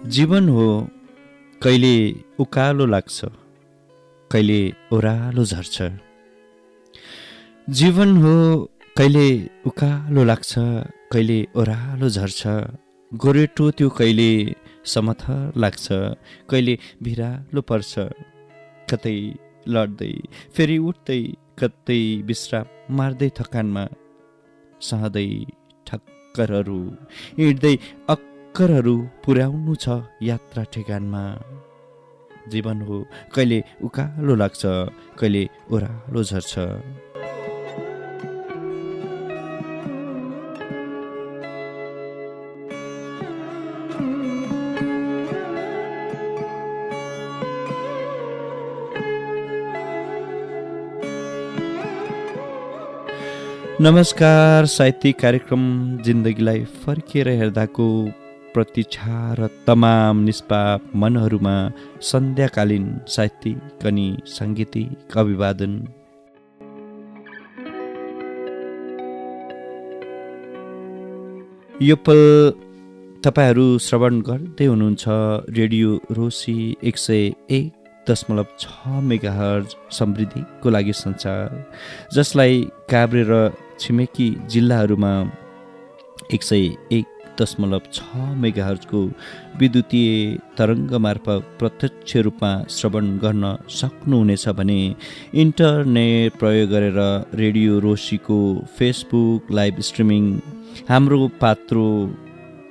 जीवन हो कहिले उकालो लाग्छ, कहिले ओह्रालो झर्छ। जीवन हो कहिले उकालो लाग्छ, कहिले ओह्रालो झर्छ। गोरेटो त्यो कहिले समथर लाग्छ, कहिले भिरालो पर्छ। कतै लड्दै फेरि उठ्दै, कतै विश्राम मार्दै थकानमा सहँदै ठक्करहरू हिँड्दै अक्करहरू पुर्याउनु छ यात्रा ठेगानमा। जीवन हो कहिले उकालो लाग्छ, कहिले ओह्रालो झर्छ। नमस्कार, साहित्यिक कार्यक्रम जिन्दगीलाई फर्किएर हेर्दाको प्रतीक्षा र तमाम निष्पाप मनहरूमा सन्ध्याकालीन साहित्यिक अनि साङ्गीतिक अभिवादन। यो पल तपाईँहरू श्रवण गर्दै हुनुहुन्छ रेडियो रोसी 101.6 मेगाहर्ज समृद्धिको लागि सञ्चार, जसलाई काभ्रे र छिमेकी जिल्लाहरूमा 101.6 मेगाहर्जको विद्युतीय तरङ्ग मार्फत प्रत्यक्ष रूपमा श्रवण गर्न सक्नुहुनेछ भने इन्टरनेट प्रयोग गरेर रेडियो रोसीको फेसबुक लाइभ स्ट्रिमिङ, हाम्रो पात्रो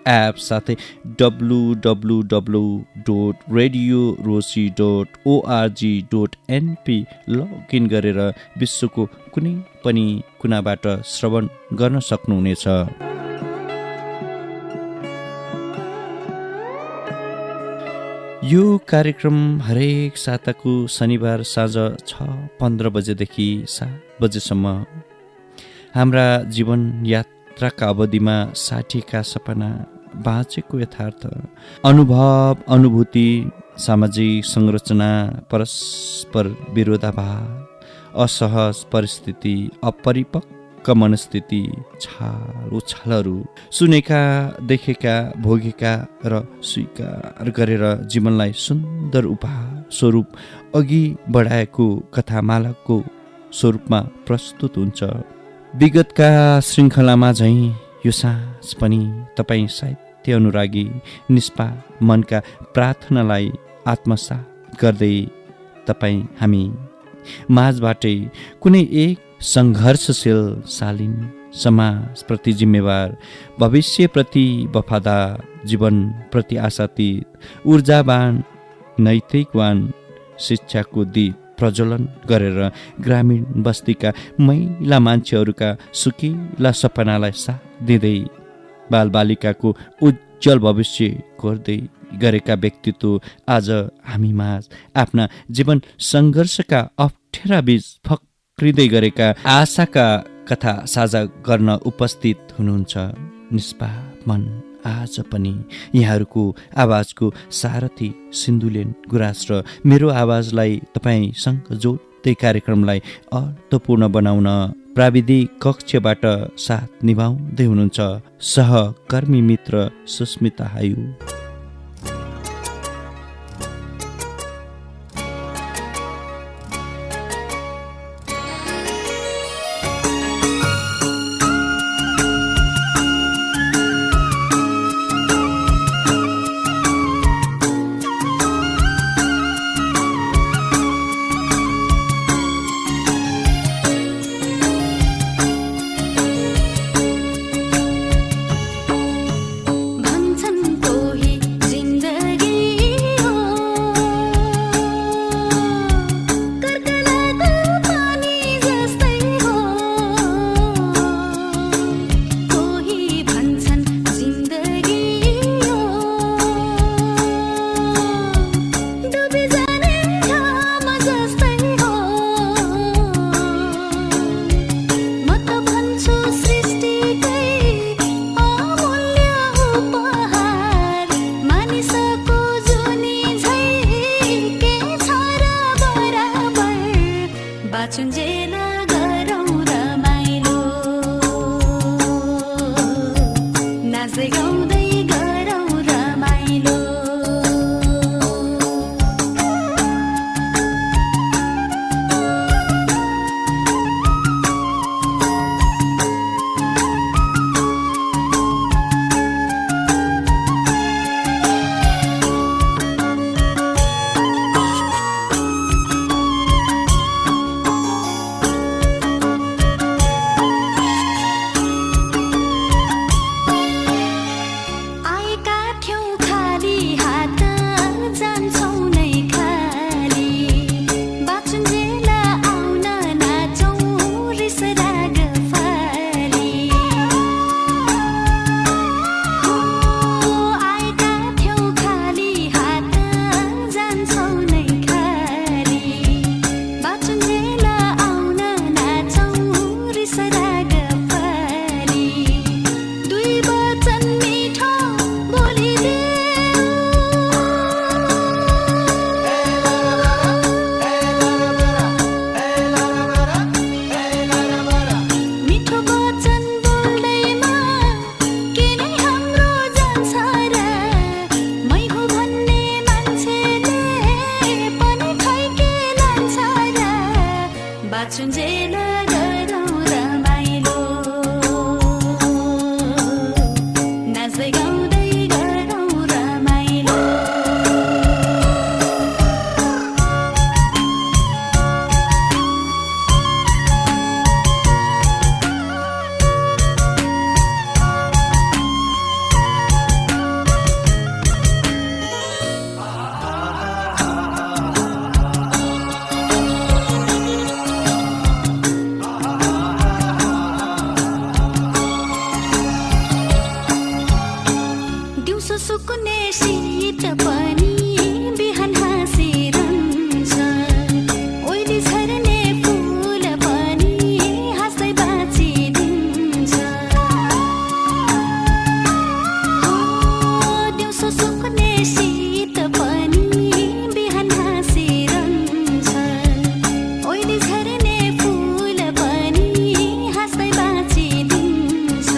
एप साथै www.radiorosi.org.np लगइन गरेर विश्वको कुनै पनि कुनाबाट श्रवण गर्न सक्नुहुनेछ। यो कार्यक्रम हरेक साताको शनिबार साँझ 6:15 बजेदेखि 7 बजेसम्म हाम्रा जीवन यात्राका अवधिमा साटिएका सपना, बाँचेको यथार्थ, अनुभव, अनुभूति, सामाजिक संरचना, परस्पर विरोधाभास, असहज परिस्थिति, अपरिपक्व मनस्थिति, छाल उछालहरू सुनेका, देखेका, भोगेका र स्वीकार गरेर जीवनलाई सुन्दर उपहार स्वरूप अघि बढाएको कथामालाको स्वरूपमा प्रस्तुत हुन्छ। विगतका श्रृङ्खलामा झैँ यो साँझ पनि तपाईँ साहित्य अनुरागी निष्पाप मनका प्रार्थनालाई आत्मसात गर्दै तपाईँ हामी माझबाटै कुनै एक सङ्घर्षशील, शालीन, समाजप्रति जिम्मेवार, भविष्यप्रति वफादार, जीवनप्रति आशातीत, ऊर्जावान, नैतिकवान, शिक्षाको दीप प्रज्वलन गरेर ग्रामीण बस्तीका महिला मान्छेहरूका सुकिला सपनालाई साथ दिँदै बालबालिकाको उज्जवल भविष्य कोर्दै गरेका व्यक्तित्व आज हामीमाझ आफ्ना जीवन सङ्घर्षका अप्ठ्यारा बीच फक्रिँदै गरेका आशाका कथा साझा गर्न उपस्थित हुनुहुन्छ। निष्पाप मन आज पनि यहाँहरूको आवाजको सारथी सिन्धुलेन गुराँस र मेरो आवाजलाई तपाईँसँग जोड्दै कार्यक्रमलाई अर्थपूर्ण बनाउन प्राविधिक कक्षबाट साथ निभाउँदै हुनुहुन्छ सहकर्मी मित्र सुस्मिता हायु। भन्छन् कोही दिउँसो सुकुने शीत पनि बिहान हाँसिरहन्छ ओइली झर्ने फुल पनि हाँस्दै बाँचिदिन्छ दिउँसो सुकुने शीत पनि बिहान हाँसिरहन्छ ओइली झर्ने फुल पनि हाँस्दै बाँचिदिन्छ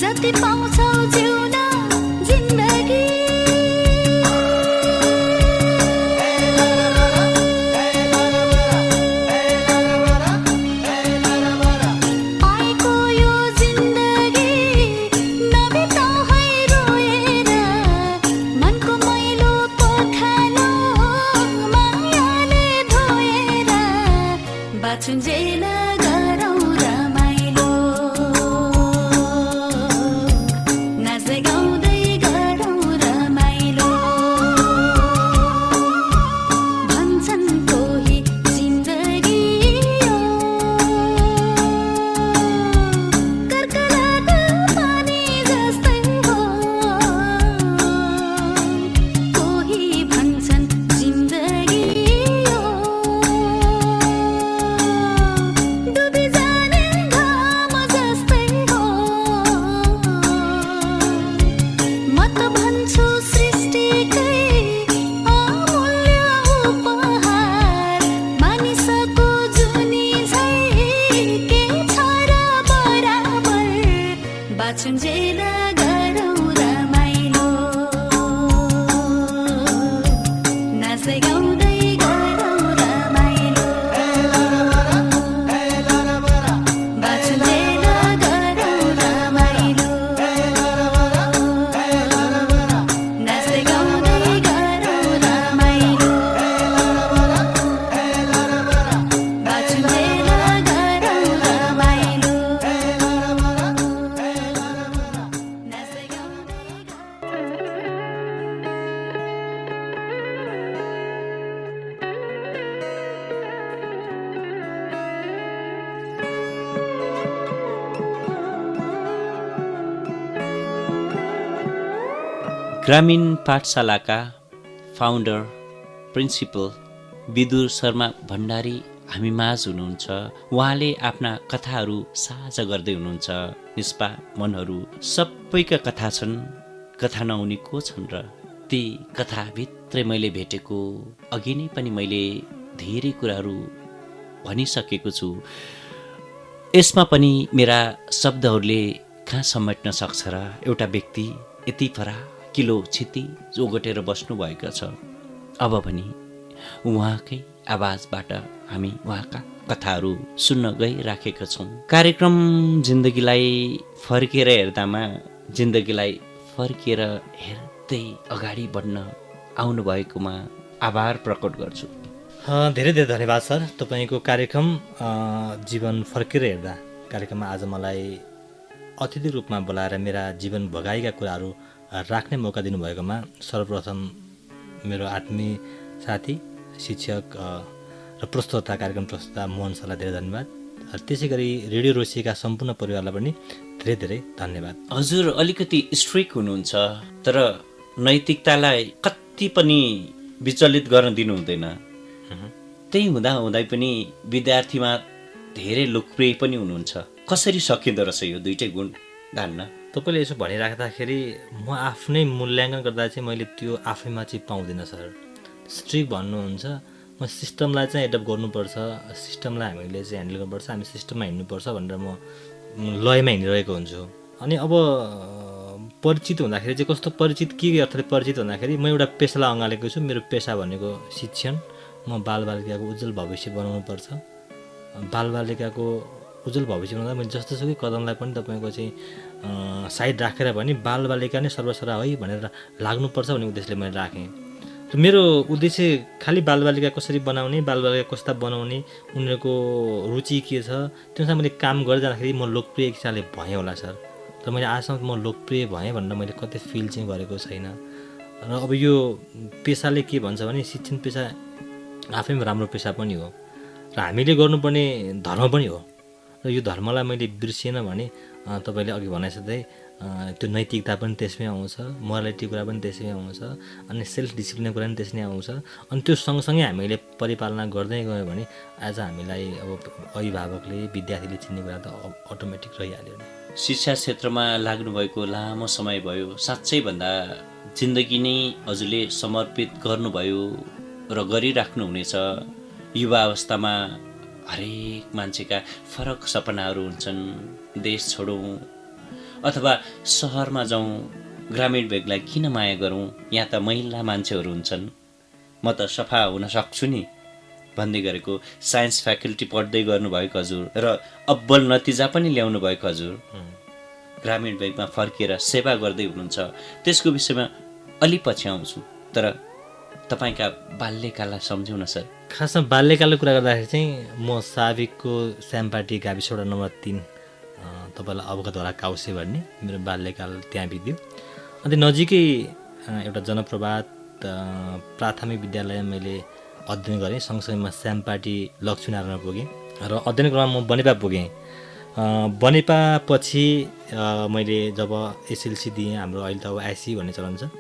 जति पाउँछौ जिउन जिन्दगी आएको यो जिन्दगी नबिताउ है रोएर मनको मैलो पखालो मायाले धोएर बाँचुन्जेल गरौँ रमाइलो नाच्दै गाउँदै गरौँ रमाइलो भन्छन् कोही जिन्दगी यो कर्कलाको पानी जस्तै हो कोही भन्छन् जिन्दगी यो डुबी जाने घाम जस्तै हो म त भन्छु सृष्टिकै अमूल्य उपहार मानिसको जुनी झै के छ र बराबर बाँचुन्जेल गरौँ रमाइलो नाच्दै गाउँदै गरौँ रमाइलो बाँचुन्जेल गरौँ रमाइलो नाच्दै गाउँदै गरौँ रमाइलो बाँचुन्जेल गरौँ रमाइलो नाच्दै गाउँदै ग्रामीण पाठशालाका फाउन्डर प्रिन्सिपल विदुर शर्मा भण्डारी हामी माझ हुनुहुन्छ। उहाँले आफ्ना कथाहरू साझा गर्दै हुनुहुन्छ। निष्पा मनहरू सबैका कथा छन्, कथा नहुने को छन् र ती कथाभित्रै मैले भेटेको अघि नै पनि मैले धेरै कुराहरू भनिसकेको छु। यसमा पनि मेरा शब्दहरूले कहाँ समेट्न सक्छ र एउटा व्यक्ति यति फराकिलो क्षिति जोगटेर बस्नुभएको छ। अब पनि उहाँकै आवाजबाट हामी उहाँका कथाहरू सुन्न गइराखेका छौँ। कार्यक्रम जिन्दगीलाई फर्केर हेर्दामा जिन्दगीलाई फर्केर हेर्दै अगाडि बढ्न आउनुभएकोमा आभार प्रकट गर्छु। धेरै धेरै धन्यवाद सर। तपाईँको कार्यक्रम जीवन फर्केर हेर्दा कार्यक्रममा आज मलाई अतिथि रूपमा बोलाएर मेरा जीवन भोगाइका कुराहरू राख्ने मौका दिनुभएकोमा सर्वप्रथम मेरो आत्मीय साथी शिक्षक र प्रस्तोता कार्यक्रम प्रस्तोता मोहन सरलाई धेरै धन्यवाद। त्यसै गरी रेडियो रोसीका सम्पूर्ण परिवारलाई पनि धेरै धेरै धन्यवाद। हजुर अलिकति स्ट्रिक्ट हुनुहुन्छ, तर नैतिकतालाई कति पनि विचलित गर्न दिनु हुँदैन। त्यही हुँदा हुँदै पनि विद्यार्थीमा धेरै लोकप्रिय पनि हुनुहुन्छ। कसरी सकिँदो रहेछ यो दुइटै गुण धान्न? तपाईँले यसो भनिराख्दाखेरि म आफ्नै मूल्याङ्कन गर्दा चाहिँ मैले त्यो आफैमा चाहिँ पाउँदिनँ सर। स्ट्रिक्ट भन्नुहुन्छ, म सिस्टमलाई चाहिँ एडप्ट गर्नुपर्छ, सिस्टमलाई हामीले चाहिँ ह्यान्डल गर्नुपर्छ, हामी सिस्टममा हिँड्नुपर्छ भनेर म लयमा हिँडिरहेको हुन्छु। अनि अब परिचित हुँदाखेरि चाहिँ कस्तो परिचित, के अर्थले परिचित भन्दाखेरि म एउटा पेसालाई अँगालेको छु। मेरो पेसा भनेको शिक्षण। म बालबालिकाको उज्जवल भविष्य बनाउनुपर्छ। बालबालिकाको उज्जवल भविष्य बनाउँदा मैले जस्तोसुकै कदमलाई पनि तपाईँको चाहिँ साइड राखेर पनि बालबालिका नै सर्वस्व है भनेर लाग्नुपर्छ भन्ने उद्देश्यले मैले राखेँ। र मेरो उद्देश्य खालि बालबालिका कसरी बनाउने, बालबालिका कस्ता बनाउने, उनीहरूको रुचि के छ, त्यसमा मैले काम गर्दै जाँदाखेरि म लोकप्रिय हिसाबले भएँ होला सर। तर मैले आजसम्म म लोकप्रिय भएँ भनेर मैले कतै फिल चाहिँ गरेको छैन। र अब यो पेसाले के भन्छ भने शिक्षण पेसा आफैमा राम्रो पेसा पनि हो र हामीले गर्नुपर्ने धर्म पनि हो। र यो धर्मलाई मैले बिर्सिएन भने तपाईँले अघि भने जस्तै त्यो नैतिकता पनि त्यसमै आउँछ, मोरालिटी कुरा पनि त्यसमै आउँछ, अनि सेल्फ डिसिप्लिनको कुरा पनि त्यसमै आउँछ। अनि त्यो सँगसँगै हामीले परिपालना गर्दै गयो भने आज हामीलाई अब अभिभावकले विद्यार्थीले चिन्ने कुरा त अटोमेटिक रहिहाल्यो नि। शिक्षा क्षेत्रमा लाग्नुभएको लामो समय भयो, साँच्चै भन्दा जिन्दगी नै हजुरले समर्पित गर्नुभयो र गरिराख्नुहुनेछ। युवा अवस्थामा हरेक मान्छेका फरक सपनाहरू हुन्छन्, देश छोडौँ अथवा सहरमा जाउँ, ग्रामीण भेगलाई किन माया गरौँ, यहाँ त महिला मान्छेहरू हुन्छन्, म त सफा हुन सक्छु नि भन्दै गरेको साइन्स फ्याकल्टी पढ्दै गर्नुभएको हजुर र अब्बल नतिजा पनि ल्याउनु भएको हजुर ग्रामीण भेगमा फर्किएर सेवा गर्दै हुनुहुन्छ। त्यसको विषयमा अलि पछि आउँछु, तर तपाईँका बाल्यकाललाई सम्झौँ न सर। खासमा बाल्यकालको कुरा गर्दाखेरि चाहिँ म साविकको स्यामपाटी गाविस वडा नम्बर 3 तपाईँलाई अवगत होला, काउसे भन्ने, मेरो बाल्यकाल त्यहाँ बित्यो। अन्त नजिकै एउटा जनप्रभात प्राथमिक विद्यालय मैले अध्ययन गरेँ। सँगसँगै म स्यामपाटी लक्ष्मीनारायणमा पुगेँ र अध्ययन क्रममा म बनेपा पुगेँ। बनेपा पछि मैले जब एसएलसी दिएँ, हाम्रो अहिले त अब आइसी भन्ने चलन छ,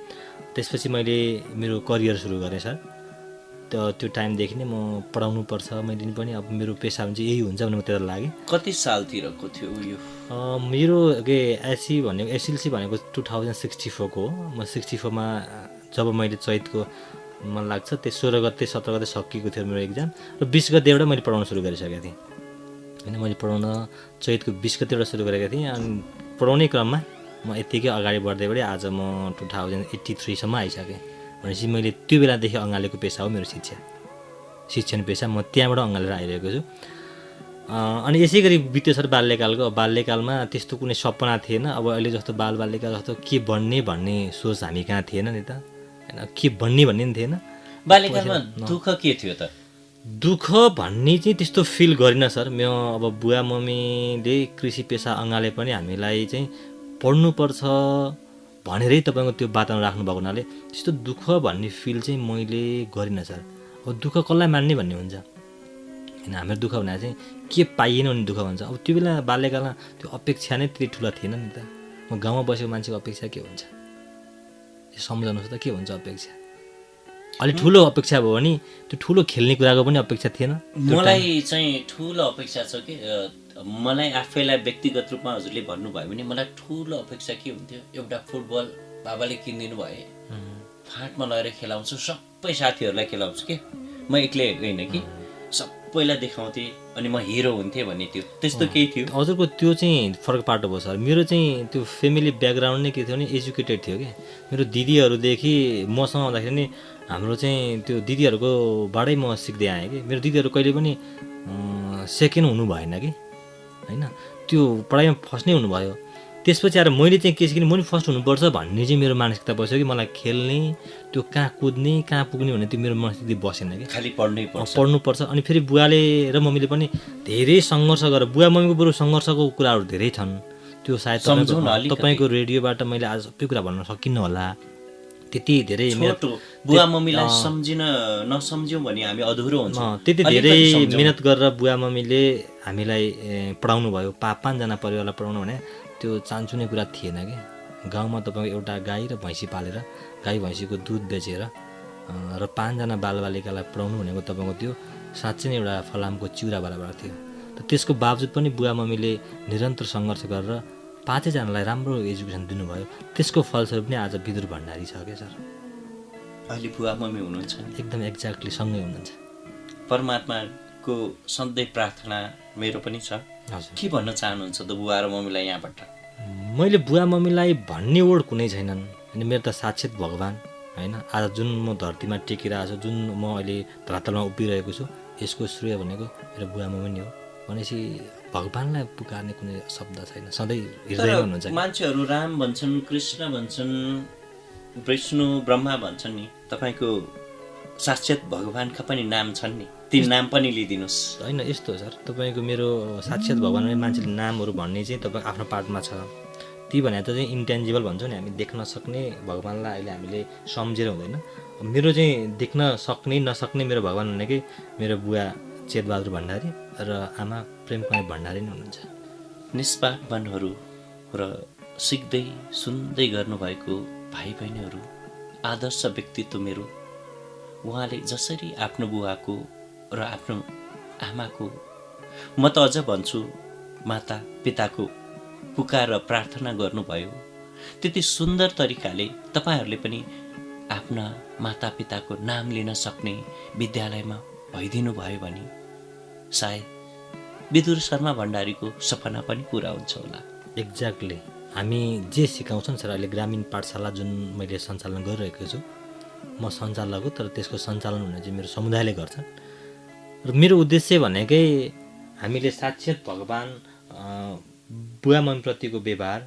त्यसपछि मैले मेरो करियर सुरु गरेँ सर। त्यो टाइमदेखि नै म पढाउनु पर्छ, मैले पनि अब मेरो पेसा भने चाहिँ यही हुन्छ भने म त्यता लागेँ। कति सालतिरको थियो यो? मेरो आइसी भनेको एसएलसी भनेको 2064 को हो। म 64मा जब मैले चैतको मन लाग्छ त्यो 16 गते 17 गते सकिएको थियो मेरो एक्जाम, र 20 गतेबाट मैले पढाउन सुरु गरिसकेको थिएँ होइन। मैले पढाउन चैतको 20 गतेबाट सुरु गरेको थिएँ। अनि पढाउने क्रममा म यत्तिकै अगाडि बढ्दै बढी आज म 2083 सम्म आइसकेँ। भनेपछि मैले त्यो बेलादेखि अँगालेको पेसा हो मेरो शिक्षण पेसा, म त्यहाँबाट अँगालेर आइरहेको छु। अनि यसै गरी बित्यो सर बाल्यकालको। बाल्यकालमा त्यस्तो कुनै सपना थिएन। अब अहिले जस्तो बालबालिका जस्तो के बन्ने भन्ने सोच हामी कहाँ थिएन नि त होइन, के बन्ने भन्ने पनि थिएन। बाल्यकालमा दुःख के थियो त? दुःख भन्ने चाहिँ त्यस्तो फिल गरिनँ सर। म अब बुवा मम्मीले कृषि पेसा अँगाले पनि हामीलाई चाहिँ पढ्नुपर्छ भनेरै तपाईँको त्यो वातावरण राख्नुभएको हुनाले त्यस्तो दुःख भन्ने फिल चाहिँ मैले गरिनँ सर। अब दुःख कसलाई मान्ने भन्ने हुन्छ होइन। हाम्रो दुःख भनेर चाहिँ के पाइएन भने दुःख भन्छ। अब त्यो बेला बाल्यकालमा त्यो अपेक्षा नै त्यति ठुलो थिएन नि त। म गाउँमा बसेको मान्छेको अपेक्षा के हुन्छ सम्झाउनुहोस् त, के हुन्छ अपेक्षा? अलि ठुलो अपेक्षा भयो भने त्यो ठुलो खेल्ने कुराको पनि अपेक्षा थिएन। मलाई चाहिँ ठुलो अपेक्षा छ कि मलाई आफैलाई व्यक्तिगत रूपमा हजुरले भन्नुभयो भने मलाई ठुलो अपेक्षा के हुन्थ्यो, एउटा फुटबल बाबाले किनिदिनु भए फाँटमा लगेर खेलाउँछु, सबै साथीहरूलाई खेलाउँछु कि म एक्लै होइन कि सबैलाई देखाउँथेँ अनि म हिरो हुन्थेँ भन्ने थियो, त्यस्तो केही थियो? हजुरको त्यो चाहिँ फरक पाटो भयो सर। मेरो चाहिँ त्यो फेमिली ब्याकग्राउन्ड नै के थियो भने एजुकेटेड थियो कि। मेरो दिदीहरूदेखि मसँग आउँदाखेरि नि हाम्रो चाहिँ त्यो दिदीहरूकोबाटै म सिक्दै आएँ कि। मेरो दिदीहरू कहिले पनि सेकेन्ड हुनु भएन कि होइन, त्यो पढाइमा फर्स्ट नै हुनुभयो। त्यसपछि आएर मैले चाहिँ के सिकेँ, मैले फर्स्ट हुनुपर्छ भन्ने चाहिँ मेरो मानसिकता बस्यो कि। मलाई खेल्ने, त्यो कहाँ कुद्ने, कहाँ पुग्ने भन्ने त्यो मेरो मनस्थिति बसेन कि। खालि पढ्नुपर्छ। अनि फेरि बुवाले र मम्मीले पनि धेरै सङ्घर्ष गरेर, बुवा मम्मीको बरु सङ्घर्षको कुराहरू धेरै छन्। त्यो सायद तपाईँको रेडियोबाट मैले आज सबै कुरा भन्न सकिन्न होला। त्यति धेरै बुवा मम्मीलाई सम्झिन नसम्झ्यौँ भने हामी अधुरो हुन्छ। त्यति धेरै मिहिनेत गरेर बुवा मम्मीले हामीलाई पढाउनु भयो। 5जना परिवारलाई पढाउनु भने त्यो चान्चुने कुरा थिएन कि। गाउँमा तपाईँको एउटा गाई र भैँसी पालेर गाई भैँसीको दुध बेचेर र 5जना बालबालिकालाई पढाउनु भनेको तपाईँको त्यो साँच्चै नै एउटा फलामको चिउरा बराबर थियो। त त्यसको बावजुद पनि बुवा मम्मीले निरन्तर सङ्घर्ष गरेर 5जनालाई राम्रो एजुकेसन दिनुभयो। त्यसको फलस्वरूप नै आज विदुर भण्डारी छ क्या सर। अहिले बुवा मम्मी हुनुहुन्छ? एकदम एक्ज्याक्टली सँगै हुनुहुन्छ। परमात्माको सधैँ प्रार्थना मेरो पनि छ। के भन्न चाहनुहुन्छ त बुवा र मम्मीलाई यहाँबाट? मैले बुवा मम्मीलाई भन्ने वर्ड कुनै छैनन्। अनि मेरो त साक्षात् भगवान् होइन। आज जुन म धरतीमा टेकिरहेको छु, जुन म अहिले धरातलमा उभिरहेको छु, यसको श्रेय भनेको मेरो बुवा मम्मी नै हो। भनेपछि भगवान्लाई पुकार्ने कुनै शब्द छैन, सधैँ हृदयमा हुनुहुन्छ। मान्छेहरू राम भन्छन्, कृष्ण भन्छन्, विष्णु ब्रह्मा भन्छन् नि, तपाईँको साक्षात् भगवान्का पनि नाम छन् नि, ती नाम पनि लिइदिनुहोस्। होइन यस्तो हो सर, तपाईँको मेरो साक्षात् भगवान् मान्छेले नामहरू भन्ने चाहिँ तपाईँको आफ्नो पार्टमा छ। ती भने त चाहिँ इन्टेन्जिबल भन्छौँ नि, हामी देख्न सक्ने भगवान्लाई अहिले हामीले सम्झेर हुँदैन। मेरो चाहिँ देख्न सक्ने नसक्ने मेरो भगवान् भनेकै मेरो बुवा चेतबहादुर भण्डारी र आमा प्रेमकुमारी भण्डारी नै हुनुहुन्छ। निष्पाप मनहरू र सिक्दै सुन्दै गर्नुभएको भाइ बहिनीहरू, आदर्श व्यक्तित्व मेरो। उहाँले जसरी आफ्नो बुवाको र आफ्नो आमाको, म त अझ भन्छु माता पिताको पुकार र प्रार्थना गर्नुभयो, त्यति सुन्दर तरिकाले तपाईँहरूले पनि आफ्ना माता पिताको नाम लिन सक्ने विद्यालयमा भइदिनु भयो भने सायद विदुर शर्मा भण्डारीको सपना पनि पुरा हुन्छ होला। एक्ज्याक्टली। हामी जे सिकाउँछौँ सर, अहिले ग्रामीण पाठशाला जुन मैले सञ्चालन गरिरहेको छु, म सञ्चालक हो, तर त्यसको सञ्चालन हुने चाहिँ मेरो समुदायले गर्छ। र मेरो उद्देश्य भनेकै हामीले साक्षात भगवान बुवा मम्मीप्रतिको व्यवहार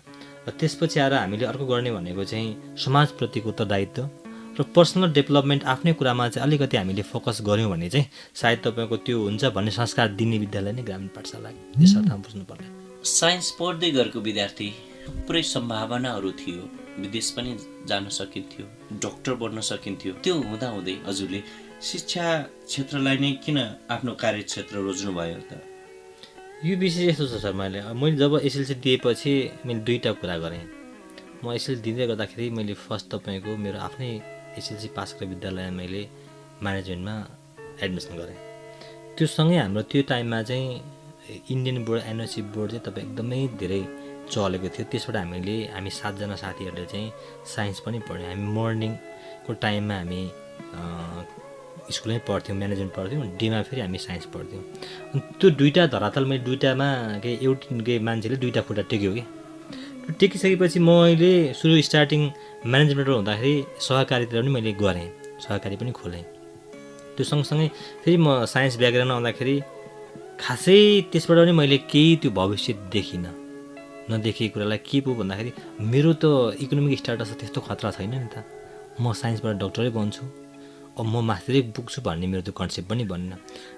र त्यसपछि आएर हामीले अर्को गर्ने भनेको चाहिँ समाजप्रतिको उत्तरदायित्व र पर्सनल डेभलपमेन्ट आफ्नै कुरामा चाहिँ अलिकति हामीले फोकस गऱ्यौँ भने चाहिँ सायद तपाईँको त्यो हुन्छ भन्ने संस्कार दिने विद्यालय नै ग्रामीण पाठशाला यस अर्थमा बुझ्नुपर्ने। साइन्स पढ्दै गरेको विद्यार्थी थुप्रै सम्भावनाहरू थियो, विदेश पनि जान सकिन्थ्यो, डाक्टर बन्न सकिन्थ्यो। त्यो हुँदाहुँदै हजुरले शिक्षा क्षेत्रलाई नै किन आफ्नो कार्यक्षेत्र रोज्नुभयो त? यो विषय यस्तो छ सर, मैले जब एसएलसी दिएपछि मैले दुईवटा कुरा गरेँ। म एसएलसी दिँदै गर्दाखेरि मैले फर्स्ट तपाईँको मेरो आफ्नै एसएलसी पास गरेको विद्यालयमा मैले म्यानेजमेन्टमा एडमिसन गरेँ। त्यो सँगै हाम्रो त्यो टाइममा चाहिँ इन्डियन बोर्ड एनओसी बोर्ड चाहिँ तपाईँ एकदमै धेरै चलेको थियो। त्यसबाट हामी 7जना साथीहरूले चाहिँ साइन्स पनि पढ्यौँ। हामी मर्निङको टाइममा हामी स्कुलमै पढ्थ्यौँ, म्यानेजमेन्ट पढ्थ्यौँ, डेमा फेरि हामी साइन्स पढ्थ्यौँ। अनि त्यो दुईवटा धरातल मैले दुईवटामा एउटै मान्छेले दुईवटा खुट्टा टेक्यो कि त्यो टेकिसकेपछि मैले सुरु स्टार्टिङ म्यानेजमेन्टबाट हुँदाखेरि सहकारीतिर पनि मैले गरेँ, सहकारी पनि खोलेँ। त्यो सँगसँगै फेरि म साइन्स ब्याकग्राउन्डमा आउँदाखेरि खासै त्यसबाट पनि मैले केही त्यो भविष्य देखिनँ। नदेखेको कुरालाई के पो भन्दाखेरि मेरो त इकोनोमिक स्टाटस त्यस्तो खतरा छैन नि त, म साइन्सबाट डक्टरै बन्छु, अब म मास्टरै पुग्छु भन्ने मेरो त्यो कन्सेप्ट पनि बनेन।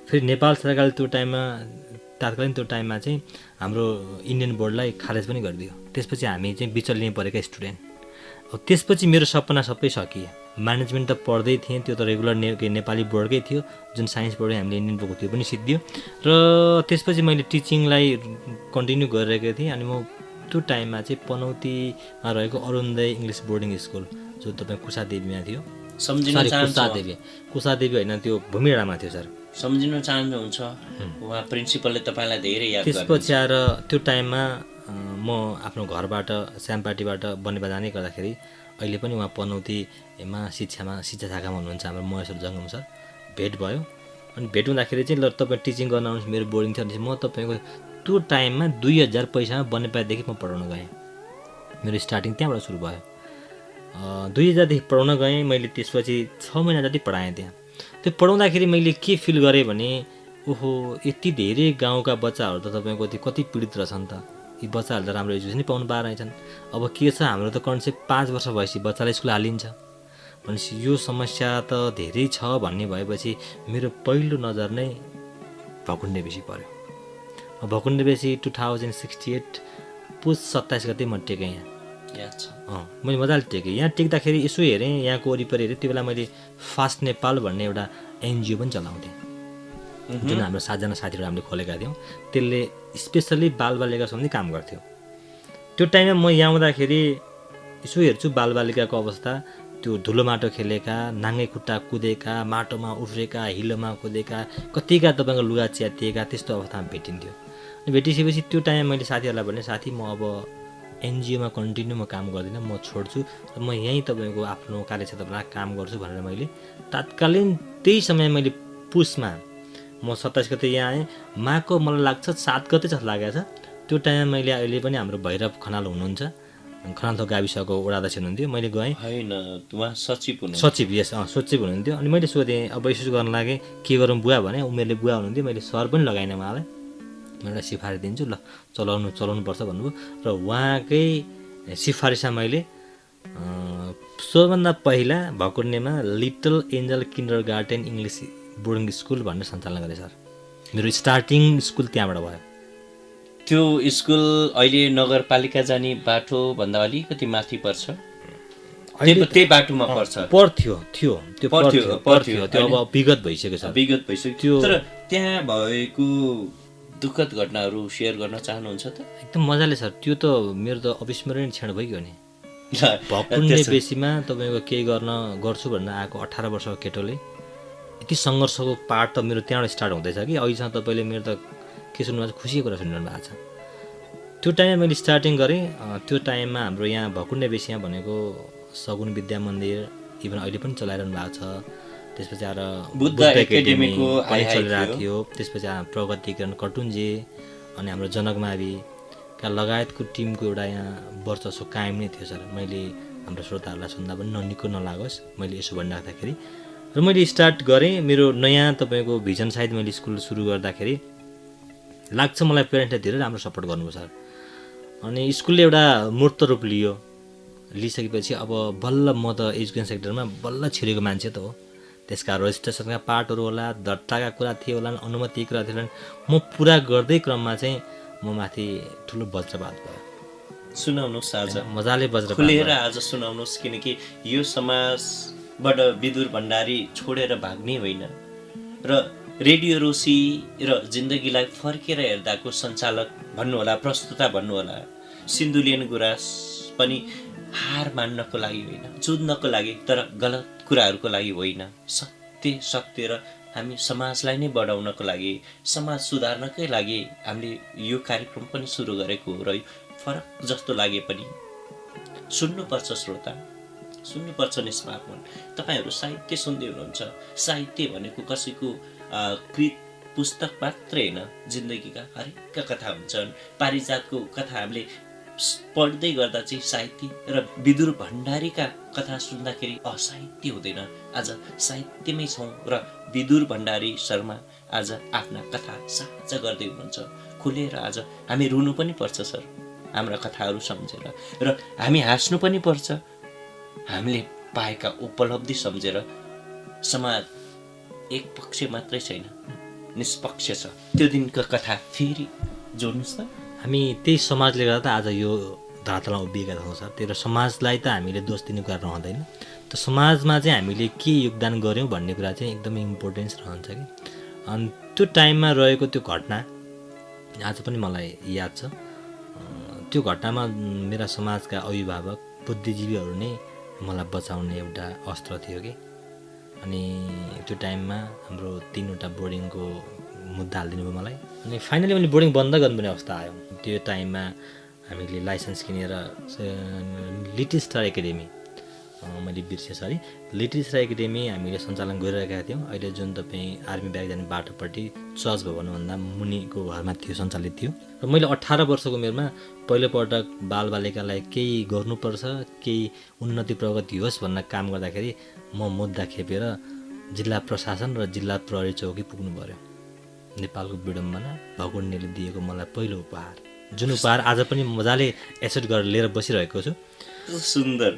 फेरि नेपाल सरकारले त्यो टाइममा तात्कालीन त्यो टाइममा चाहिँ हाम्रो इन्डियन बोर्डलाई खारेज पनि गरिदियो। त्यसपछि हामी चाहिँ बिचल्लिने परेका स्टुडेन्ट। अब त्यसपछि मेरो सपना सबै सकियो। म्यानेजमेन्ट त पढ्दै थिएँ, त्यो त रेगुलर नेपाली बोर्डकै थियो, जुन साइन्स बोर्डै हामीले इन्डियन बोर्डको त्यो पनि सिद्धियो। र त्यसपछि मैले टिचिङलाई कन्टिन्यू गरिरहेको थिएँ। अनि म त्यो टाइममा चाहिँ पनौतीमा रहेको अरुणोदय इङ्ग्लिस बोर्डिङ स्कुल जो तपाईँ कुसादेवीमा थियो, कुसादेवी होइन, त्यो भूमिडाँडामा थियो सर। सम्झिन चाहनुहुन्छ उहाँ प्रिन्सिपलले तपाईँलाई धेरै याद गर्नुहुन्छ। त्यसपछि आएर त्यो टाइममा म आफ्नो घरबाट स्यामपाटीबाट बनेपा जाने गर्दाखेरि अहिले पनि उहाँ पनौतीमा शिक्षा शाखामा हुनुहुन्छ हाम्रो महेश्वर जङ्गम सर। भेट भयो। अनि भेट हुँदाखेरि चाहिँ ल तपाईँ टिचिङ गर्न आउनुहोस्, मेरो बोर्डिङ थियो भने म तपाईँको त्यो टाइममा 2000 पैसामा बनेपादेखि म पढाउन गएँ। मेरो स्टार्टिङ त्यहाँबाट सुरु भयो। 2000देखि पढाउन गएँ मैले। त्यसपछि 6 महिना जति पढाएँ त्यहाँ। त्यो पढाउँदाखेरि मैले के फिल गरेँ भने ओहो यति धेरै गाउँका बच्चाहरू त तपाईँको त्यो कति पीडित रहेछन् त, यी बच्चाहरूले त राम्रो एजुकेसनै पाउनु पाएर रहेछन्। अब के छ हाम्रो त कन्सेप्ट 5 वर्ष भएपछि बच्चालाई स्कुल हालिन्छ भनेपछि यो समस्या त धेरै छ भन्ने भएपछि मेरो पहिलो नजर नै भकुण्डे बेसी पऱ्यो। भकुण्डे बेसी 2068 पुस 27 गते म टेकेँ यहाँ। मैले मजाले टेकेँ। यहाँ टेक्दाखेरि यसो हेरेँ, यहाँको वरिपरि हेरेँ। त्यो बेला मैले फास्ट नेपाल भन्ने एउटा एनजिओ पनि चलाउँथेँ, जुन हाम्रो 7जना साथीहरू हामीले खोलेका थियौँ। त्यसले स्पेसल्ली बालबालिका सम्बन्धी काम गर्थ्यो। त्यो टाइममा म यहाँ आउँदाखेरि यसो हेर्छु बालबालिकाको अवस्था, त्यो धुलो माटो खेलेका, नाङ्गे खुट्टा कुदेका, माटोमा उफ्रेका, हिलोमा कुदेका, कतिका तपाईँको लुगा च्यातिएका, त्यस्तो अवस्थामा भेटिन्थ्यो। अनि भेटिसकेपछि त्यो टाइममा मैले साथीहरूलाई भने साथी म अब एनजिओमा कन्टिन्यू म काम गर्दिनँ, म छोड्छु र म यहीँ तपाईँको आफ्नो कार्यक्षेत्रमा काम गर्छु भनेर मैले तात्कालीन त्यही समय मैले पुसमा म 27 गते यहाँ आएँ। माको मलाई लाग्छ 7 गते जस्तो लागेको छ। त्यो टाइममा मैले अहिले पनि हाम्रो भैरव खनाल हुनुहुन्छ, खनाल गाविसको वडा अध्यक्ष हुनुहुन्थ्यो। मैले गएँ, होइन उहाँ सचिव यस सचिव हुनुहुन्थ्यो। अनि मैले सोधेँ अब यसो गर्न लागेँ के गरौँ बुवा भने, उमेरले बुवा हुनुहुन्थ्यो। मैले सर पनि लगाइनँ उहाँलाई, म एउटा सिफारिस दिन्छु ल चलाउनुपर्छ भन्नुभयो। र उहाँकै सिफारिसमा मैले सबभन्दा पहिला भकुण्डेमा little angel kindergarten English boarding school भनेर सञ्चालन गरेँ सर। मेरो स्टार्टिङ स्कुल त्यहाँबाट भयो। त्यो स्कुल अहिले नगरपालिका जाने बाटोभन्दा अलिकति माथि पर्छ, त्यही बाटोमा पर्थ्यो त्यो अब विगत भइसक्यो छ। विगत भइसक्यो। तर त्यहाँ भएको दुःखद घटनाहरू सेयर गर्न चाहनुहुन्छ त? एकदम मजाले सर, त्यो त मेरो त अविस्मरणीय क्षण भइगयो नि। भकुन्डे बेसीमा तपाईँको केही गर्छु भनेर आएको 18 वर्षको केटोले यति सङ्घर्षको पार्ट त मेरो त्यहाँबाट स्टार्ट हुँदैछ कि अहिलेसम्म तपाईँले मेरो त के सुन्नुभएको छ, खुसीको कुरा सुनिरहनु भएको छ। त्यो टाइममा मैले स्टार्टिङ गरेँ। त्यो टाइममा हाम्रो यहाँ भकुन्डे बेसीमा भनेको सगुन विद्या मन्दिर इभन अहिले पनि चलाइरहनु भएको छ। त्यसपछि आएर बुद्ध एकाडेमीको पनि चलिरहेको थियो। त्यसपछि प्रगतिकरण कटुन्जे अनि हाम्रो जनकमाविका लगायतको टिमको एउटा यहाँ वर्चस्व कायम नै थियो सर। मैले हाम्रो श्रोताहरूलाई सुन्दा पनि ननिको नलागोस् मैले यसो भनिराख्दाखेरि र मैले स्टार्ट गरेँ मेरो नयाँ तपाईँको भिजन सायद मैले स्कुल सुरु गर्दाखेरि लाग्छ मलाई पेरेन्ट्सले धेरै राम्रो सपोर्ट गर्नुभयो सर। अनि स्कुलले एउटा मूर्त रूप लिइसकेपछि अब बल्ल म त एजुकेसन सेक्टरमा बल्ल छिरेको मान्छे त हो। त्यसका रजिस्ट्रेसनका पार्टहरू होला, दर्ताका कुरा थिए होला, अनुमतिका कुरा थिए होला, म पुरा गर्दै क्रममा चाहिँ म माथि ठुलो वज्रपात भयो। सुनाउनुहोस् आज मजाले वज्रपात खुलेर आज सुनाउनुहोस्, किनकि यो समाजबाट विदुर भण्डारी छोडेर भाग्ने होइन र रेडियो रोसी र जिन्दगीलाई फर्केर हेर्दाको सञ्चालक भन्नुहोला, प्रस्तुता भन्नुहोला, सिन्धुलियन गुराँस पनि हार मान्नको लागि होइन, जुझ्नको लागि, तर गलत कुराहरूको लागि होइन, सत्य र हामी समाजलाई नै बढाउनको लागि, समाज सुधार्नकै लागि हामीले यो कार्यक्रम पनि सुरु गरेको हो। र फरक जस्तो लागे पनि सुन्नुपर्छ श्रोता, सुन्नुपर्छ निष्पाप मन। तपाईँहरू साहित्य सुन्दै हुनुहुन्छ। साहित्य भनेको कसैको कृत पुस्तक मात्रै होइन, जिन्दगीका हरेकका कथा हुन्छन्। पारिजातको कथा हामीले पढ्दै गर्दा चाहिँ साहित्य र विदुर भण्डारीका कथा सुन्दाखेरि असाहित्य हुँदैन। आज साहित्यमै छौँ र विदुर भण्डारी शर्मा आज आफ्ना कथा साझा गर्दै हुनुहुन्छ। खुलेर आज हामी रुनु पनि पर्छ सर हाम्रा कथाहरू सम्झेर, र हामी हाँस्नु पनि पर्छ हामीले पाएका उपलब्धि सम्झेर। समाज एक पक्ष मात्रै छैन, निष्पक्ष छ। त्यो दिनको कथा फेरि जोड्नुहोस् त। हामी त्यही समाजले गर्दा आज यो धरातलमा उभिएका छौँ सर। त्यही समाजलाई त हामीले दोष दिने कुरा रहँदैन। त समाजमा चाहिँ हामीले के योगदान गऱ्यौँ भन्ने कुरा चाहिँ एकदमै इम्पोर्टेन्स रहन्छ कि। अनि त्यो टाइममा रहेको त्यो घटना आज पनि मलाई याद छ। त्यो घटनामा मेरा समाजका अभिभावक बुद्धिजीवीहरू नै मलाई बचाउने एउटा अस्त्र थियो कि। अनि त्यो टाइममा हाम्रो 3वटा बोर्डिङको मुद्दा हालिदिनु भयो मलाई। अनि फाइनली मैले बोर्डिङ बन्द गर्नुपर्ने अवस्था आयो। त्यो टाइममा हामीले लाइसेन्स किनेर लिटिल स्टार एकाडेमी, मैले बिर्सेँ सरी, लिटिल स्टार एकाडेमी हामीले सञ्चालन गरिरहेका थियौँ। अहिले जुन तपाईँ आर्मी ब्याग जाने बाटोपट्टि चर्च भवनभन्दा मुनिको घरमा थियो, सञ्चालित थियो। र मैले 18 वर्षको उमेरमा पहिलोपटक बालबालिकालाई केही गर्नुपर्छ, केही उन्नति प्रगति होस् भनेर काम गर्दाखेरि म मुद्दा खेपेर जिल्ला प्रशासन र जिल्ला प्रहरी चौकी पुग्नु पर्यो। नेपालको विडम्बना भकुन्डेले दिएको मलाई पहिलो उपहार, जुन उपहार आज पनि मजाले एसेट गरेर लिएर बसिरहेको छु। सुन्दर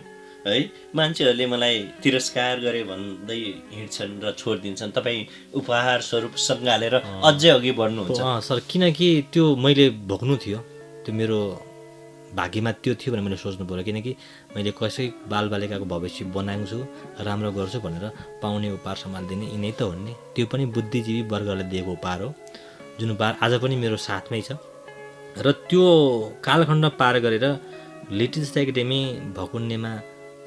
है। मान्छेहरूले मलाई तिरस्कार गरे भन्दै हिँड्छन् र छोडिदिन्छन्, तपाईँ उपहार स्वरूप सँगालेर अझै अघि बढ्नुहुन्छ। सर, किनकि त्यो मैले भोग्नु थियो, त्यो मेरो भाग्यमा त्यो थियो भनेर मैले सोच्नु पऱ्यो। किनकि मैले कसै बालबालिकाको भविष्य बनाउँछु, राम्रो गर्छु भनेर पाउने उपहार सम्हालिदिने यिनै त हुन् नि। त्यो पनि बुद्धिजीवी वर्गले दिएको उपहार हो, जुन उपहार आज पनि मेरो साथमै छ। र त्यो कालखण्ड पार गरेर लिटिल स्टार एकाडेमी भकुन्डेमा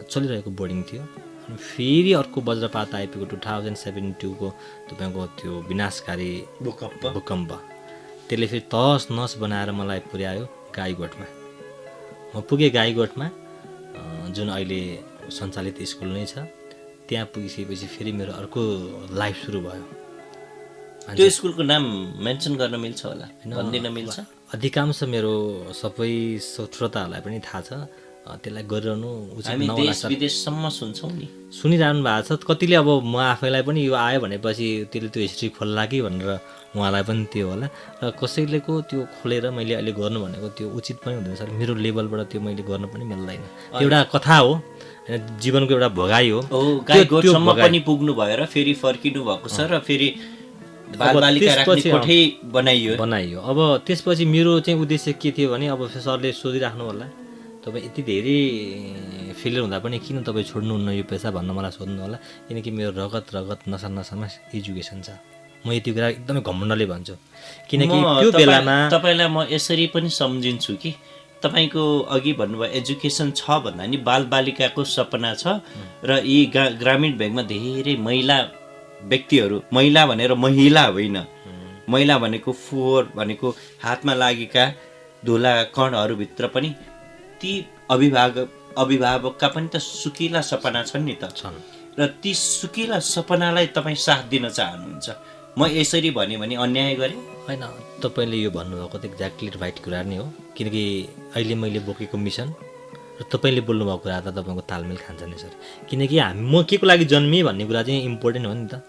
चलिरहेको बोर्डिङ थियो। अनि फेरि अर्को वज्रपात आइपुग्यो 2072को तपाईँको त्यो विनाशकारी भूकम्प। त्यसले फेरि तहस नहस बनाएर मलाई पुर्यायो गाईगोठमा। म पुगेँ गाईगोठमा, जुन अहिले सञ्चालित स्कुल नै छ। त्यहाँ पुगिसकेपछि फेरि मेरो अर्को लाइफ सुरु भयो। त्यो स्कुलको नाम मेन्सन गर्न मिल्छ होला, भनिदिन मिल्छ? अधिकांश मेरो सबै श्रोताहरूलाई पनि थाहा छ, त्यसलाई गरिरहनु उचित नहोला सर। विदेशसम्म सुन्छौँ नि, सुनिरहनु भएको छ। कतिले अब म आफैलाई पनि यो आयो भनेपछि त्यसले त्यो हिस्ट्री खोल्ला कि भनेर उहाँलाई पनि त्यो होला। र कसैलेको त्यो खोलेर मैले अहिले गर्नु भनेको त्यो उचित पनि हुँदैन सर। मेरो लेभलबाट त्यो मैले गर्न पनि मिल्दैन। एउटा कथा हो, जीवनको एउटा भोगाइ हो। गाईगोठसम्म पनि पुग्नु भएर फेरि फर्किनु भएको छ र फेरि बालबालिका राख्ने कोठै बनाइयो। अब त्यसपछि मेरो चाहिँ उद्देश्य के थियो भने, अब सरले सोधिराख्नु होला, तपाईँ यति धेरै फेलियर हुँदा पनि किन तपाईँ छोड्नुहुन्न यो पेसा भन्न मलाई सोध्नु होला। किनकि मेरो रगत नसामा एजुकेसन छ। म यति कुरा एकदमै घमण्डले भन्छु किनकि म त्यो बेलामा तपाईँलाई म यसरी पनि सम्झिन्छु कि तपाईँको अघि भन्नुभयो एजुकेसन छ भन्दा नि बालबालिकाको सपना छ र यी ग्रामीण भेगमा धेरै महिला व्यक्तिहरू, महिला भनेर महिला होइन, महिला भनेको फोहोर भनेको हातमा लागेका धुला कणहरूभित्र पनि ती अभिभावकका पनि त सुकिला सपना छन् नि त, र ती सुकिला सपनालाई तपाईँ साथ दिन चाहनुहुन्छ। म यसरी भने अन्याय गरेँ होइन, तपाईँले यो भन्नुभएको त एक्ज्याक्टली राइट कुरा नै हो किनकि अहिले मैले बोकेको मिसन र तपाईँले बोल्नुभएको कुरा त तपाईँको तालमेल खान्छ नि सर। किनकि म के को लागि जन्मेँ भन्ने कुरा चाहिँ इम्पोर्टेन्ट हो नि त।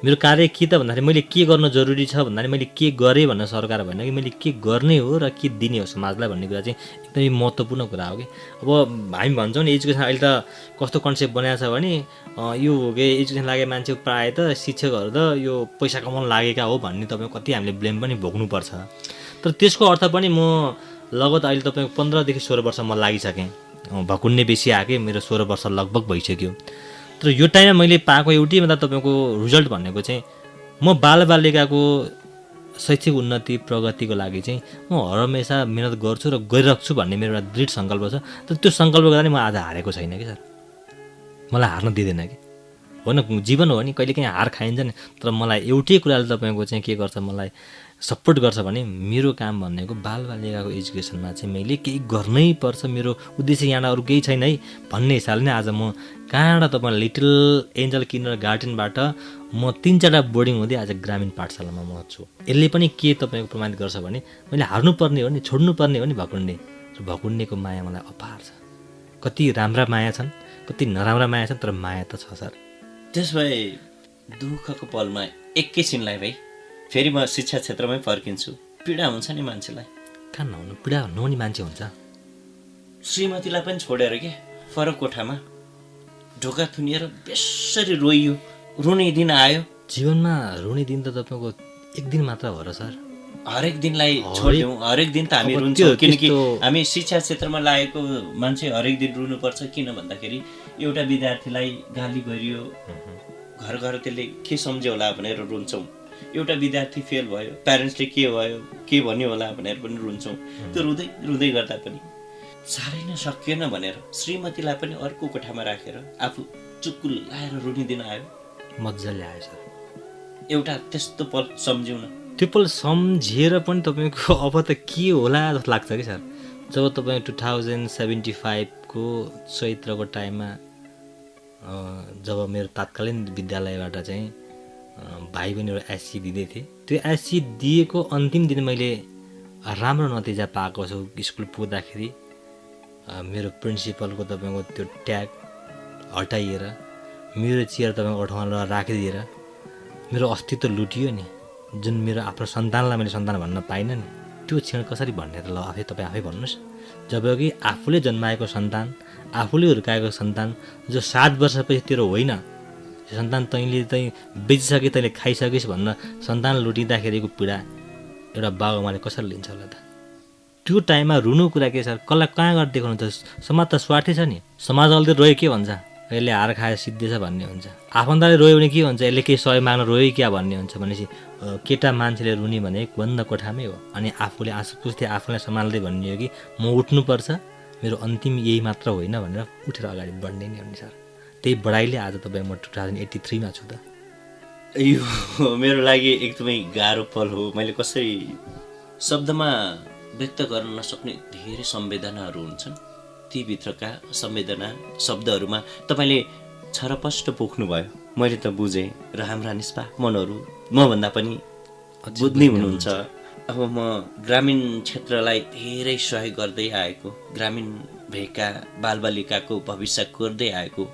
मेरो कार्य के त भन्दाखेरि मैले के गर्न जरुरी छ भन्दाखेरि मैले के गरेँ भन्न सरकार भएन कि मैले के गर्ने हो र के दिने हो समाजलाई भन्ने कुरा चाहिँ एकदमै महत्त्वपूर्ण कुरा हो कि। अब हामी भन्छौँ नि एजुकेसन अहिले त कस्तो कन्सेप्ट बनाएको छ भने यो के एजुकेसन लागेको मान्छे प्रायः त शिक्षकहरू त यो पैसा कमाउन लागेका हो भन्ने तपाईँको कति हामीले ब्लेम पनि भोग्नुपर्छ। तर त्यसको अर्थ पनि म लगभग अहिले तपाईँको 15 देखि 16 वर्ष म लागिसकेँ, भकुन्ने बेसी आएँ, मेरो 16 वर्ष लगभग भइसक्यो। तर यो टाइममा मैले पाएको एउटै मतलब तपाईँको रिजल्ट भनेको चाहिँ म बालबालिकाको शैक्षिक उन्नति प्रगतिको लागि चाहिँ म हमेसा मिहिनेत गर्छु र गरिराख्छु भन्ने मेरो एउटा दृढ सङ्कल्प छ। तर त्यो सङ्कल्प गर्दा नि म आज हारेको छैन कि सर, मलाई हार्न दिँदैन कि। होइन, जीवन हो नि, कहिलेकाहीँ हार खाइन्छ नि। तर मलाई एउटै कुराले तपाईँको चाहिँ के गर्छ, मलाई सपोर्ट गर्छ भने मेरो काम भनेको बालबालिकाको एजुकेसनमा चाहिँ मैले केही गर्नै पर्छ, मेरो उद्देश्य यहाँ अरू केही छैन है भन्ने हिसाबले नै आज म कहाँबाट तपाईँ लिटल एन्जल किन्डर गार्डनबाट म 3-4 बोर्डिङ हुँदै आज ग्रामीण पाठशालामा म छु। यसले पनि के तपाईँको प्रमाणित गर्छ भने मैले हार्नुपर्ने हो नि, छोड्नुपर्ने हो नि भकुन्डे, र भकुन्डेको माया मलाई अपार छ। कति राम्रा माया छन्, कति नराम्रा माया छन्, तर माया त छ सर। त्यस भए दुःखको पलमा एकैछिनलाई भाइ फेरि म शिक्षा क्षेत्रमै फर्किन्छु, पीडा हुन्छ नि मान्छेलाई। कहाँ नहुनु, पीडा नहुने मान्छे हुन्छ। श्रीमतीलाई पनि छोडेर के फरक कोठामा ढोका थुनिएर बेसरी रोइयो, रुने दिन आयो। जीवनमा रुने दिन त तपाईँको एक दिन मात्र हो र सर। हरेक दिनलाई छोड्यौँ, हरेक दिन त हामी रुन्छौँ किनकि हामी शिक्षा क्षेत्रमा लागेको मान्छे हरेक दिन रुनुपर्छ। किन भन्दाखेरि एउटा विद्यार्थीलाई गाली गरियो, घर घर त्यसले के सम्झ्यो होला भनेर रुन्छौँ। एउटा विद्यार्थी फेल भयो, प्यारेन्ट्सले के भयो के भन्यो होला भनेर पनि रुन्छौँ। त्यो रुँदै रुँदै गर्दा पनि साह्रै नै सकिएन भनेर श्रीमतीलाई पनि अर्को कोठामा राखेर आफू चुक्कुल लाएर रुने दिन आयो। मजाले आयो सर। एउटा त्यस्तो पल सम्झिउँ न। त्यो पल सम्झिएर पनि तपाईँको अब त के होला जस्तो लाग्छ कि सर। जब तपाईँ 2075को चैत्रको टाइममा जब मेरो तात्कालीन विद्यालयबाट चाहिँ भाइ बहिनीहरू एससी दिँदै थिएँ, त्यो एससी दिएको अन्तिम दिन मैले राम्रो नतिजा पाएको छु। स्कुल पुग्दाखेरि मेरो प्रिन्सिपलको तपाईँको त्यो ट्याग हटाइएर मेरो चेयर तपाईँको ठाउँमा राखिदिएर मेरो अस्तित्व लुटियो नि। जुन मेरो आफ्नो सन्तानलाई मैले सन्तान भन्न पाइनँ नि, त्यो क्षण कसरी भन्ने त ल तपाईँ आफै भन्नुहोस्। जबकि आफूले जन्माएको सन्तान, आफूले हुर्काएको सन्तान जो 7 वर्षपछि तेरो होइन, सन्तान तैँले बेचिसके तैँले खाइसकेस् भन्न सन्तान लुटिँदाखेरिको पीडा एउटा बाबुआमाले कसरी लिन्छ होला त। त्यो टाइममा रुनु कुरा के सर, कसलाई कहाँ गरेर देखाउनु त। समाज त स्वार्थी छ नि। समाज अहिले रोयो के भन्छ, यसले हार खाएर सिद्धिएछ भन्ने हुन्छ। आफन्तले रोयो भने के भन्छ, यसले केही सहयोग माग्न रोयो क्या भन्ने हुन्छ। भनेपछि केटा मान्छेले रुने भने बन्द कोठामै हो। अनि आफूले आँसु पुस्दै आफूलाई सम्हाल्दै भन्ने हो कि म उठ्नुपर्छ, मेरो अन्तिम यही मात्र होइन भनेर उठेर अगाडि बढ्ने नै हो नि सर। त्यही बढाइले आज तपाईँ म 2083 मा छु त। यो मेरो लागि एकदमै गाह्रो पल हो। मैले कसरी शब्दमा व्यक्त गर्न नसक्ने धेरै संवेदनाहरू हुन्छन्। ती भित्रका संवेदना शब्दहरूमा तपाईँले छरपष्ट पोख्नुभयो। मैले त बुझेँ र हाम्रा निष्पाप मनहरू मभन्दा पनि बुझ्ने हुनुहुन्छ। अब म ग्रामीण क्षेत्रलाई धेरै सहयोग गर्दै आएको, ग्रामीण भेगका बालबालिकाको भविष्य कोर्दै आएको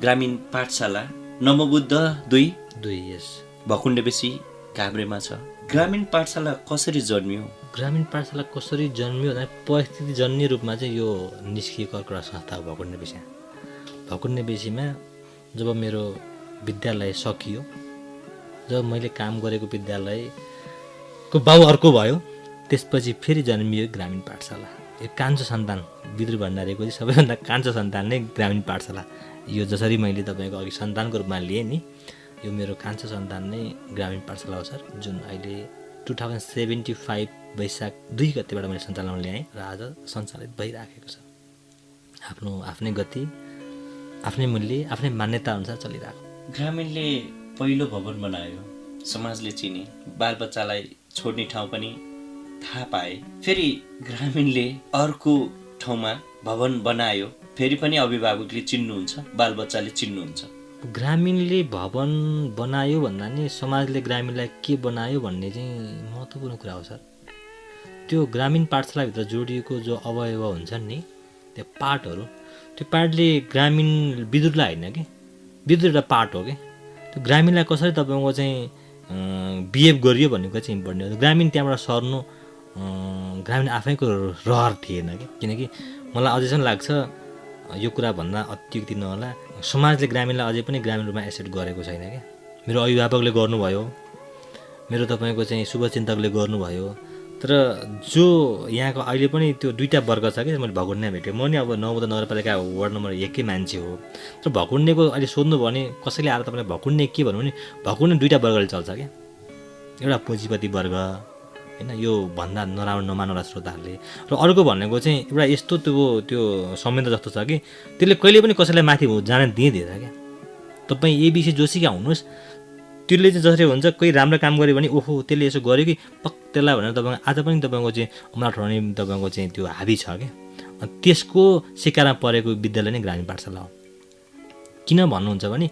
ग्रामीण पाठशाला नमोबुद्ध 2 यस भकुन्डे बेसी काभ्रेमा छ। ग्रामीण पाठशाला कसरी जन्मियो? ग्रामीण पाठशाला कसरी जन्मियो भने परिस्थिति जन्य रूपमा चाहिँ यो निस्किएको एउटा संस्था हो भकुन्डे बेसी। भकुन्डे बेसीमा जब मेरो विद्यालय सकियो, जब मैले काम गरेको विद्यालयको बाउ अर्को भयो, त्यसपछि फेरि जन्मियो ग्रामीण पाठशाला। यो कान्छो सन्तान विद्रु भण्डारीको चाहिँ सबैभन्दा कान्छो सन्तान नै ग्रामीण पाठशाला। यो जसरी मैले तपाईँको अघि सन्तानको रूपमा लिएँ नि, यो मेरो कान्छो सन्तान नै ग्रामीण पाठशाला हो सर, जुन अहिले 2075 वैशाख 2 गतेबाट मैले सञ्चालन ल्याएँ र आज सञ्चालित भइराखेको छ। आफ्नै गति, आफ्नै मूल्य, आफ्नै मान्यता अनुसार चलिरहेको। ग्रामीणले पहिलो भवन बनायो, समाजले चिने, बालबच्चालाई छोड्ने ठाउँ पनि थाहा पाए। फेरि ग्रामीणले अर्को ठाउँमा भवन बनायो, फेरि पनि अभिभावकले चिन्नुहुन्छ, बालबच्चाले चिन्नुहुन्छ। ग्रामीणले भवन बनायो भन्दा नि समाजले ग्रामीणलाई के बनायो भन्ने चाहिँ महत्त्वपूर्ण कुरा हो सर। त्यो ग्रामीण पाठशालाभित्र जोडिएको जो अवयव हुन्छन् नि, त्यो पार्टहरू, त्यो पार्टले ग्रामीण विदुरलाई होइन कि, विदुर एउटा पार्ट हो कि। त्यो ग्रामीणलाई कसरी तपाईँको चाहिँ बिहेभ गरियो भन्ने कुरा चाहिँ इम्पोर्टेन्ट हो। ग्रामीण त्यहाँबाट सर्नु ग्रामीण आफैको रहर थिएन कि, किनकि मलाई अझैसम्म लाग्छ यो कुरा भन्दा अत्युक्ति नहोला, समाजले ग्रामीणलाई अझै पनि ग्रामीण रूपमा एक्सेप्ट गरेको छैन क्या। मेरो अभिभावकले गर्नुभयो, मेरो तपाईँको चाहिँ शुभचिन्तकले गर्नुभयो, तर जो यहाँको अहिले पनि त्यो दुईवटा वर्ग छ कि। मैले भकुन्डे भेटेँ, म नि अब नवोदय नगरपालिका वार्ड नम्बर 1 कै मान्छे हो, तर भकुन्डेको अहिले सोध्नु भने कसैले आएर तपाईँलाई भकुन्डे के भन्नु भने भकुन्डे दुईवटा वर्गले चल्छ क्या। एउटा पुँजीपति वर्ग होइन, यो भन्दा नमानौला श्रोताहरूले, र अर्को भनेको चाहिँ एउटा यस्तो त्यो संयन्त्र जस्तो छ कि त्यसले कहिले पनि कसैलाई माथि जान दिँदैन क्या। तपाईँ एबिसी जोसिका हुनुहोस्, त्यसले चाहिँ जसरी हुन्छ कोही राम्रो काम गर्यो भने ओहो त्यसले यसो गर्यो कि पक्क त्यसलाई भनेर तपाईँको आज पनि तपाईँको चाहिँ उमार ठोर्ने तपाईँको चाहिँ त्यो हाबी छ क्या। त्यसको शिकारमा परेको विद्यालय नै ग्रामीण पाठशाला हो। किन भन्नुहुन्छ भने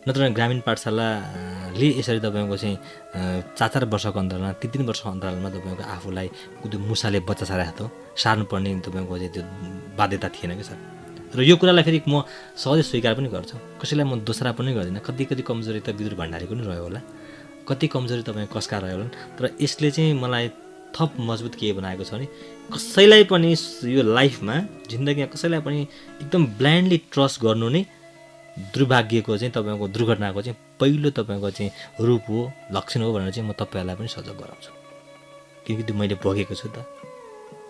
नत्र ग्रामीण पाठशालाले यसरी तपाईँको चाहिँ 4-4 वर्षको अन्तरालमा 3-3 वर्षको अन्तरालमा तपाईँको आफूलाई त्यो मुसाले बच्चा सार्नुपर्ने तपाईँको चाहिँ त्यो बाध्यता थिएन क्या सर। र यो कुरालाई फेरि म सहजै स्वीकार पनि गर्छु, कसैलाई म दोस्रा पनि गर्दिनँ। कति कमजोरी त विदुर भण्डारीको पनि रह्यो होला, कति कमजोरी तपाईँ कसका रह्यो होला, तर यसले चाहिँ मलाई थप मजबुत के बनाएको छ भने कसैलाई पनि यो लाइफमा जिन्दगीमा कसैलाई पनि एकदम ब्लाइन्डली ट्रस्ट गर्नु नै दुर्भाग्यको चाहिँ तपाईँको दुर्घटनाको चाहिँ पहिलो तपाईँको चाहिँ रूप हो, लक्षण हो भनेर चाहिँ म तपाईँहरूलाई पनि सजग गराउँछु। किनकि त्यो मैले भोगेको छु त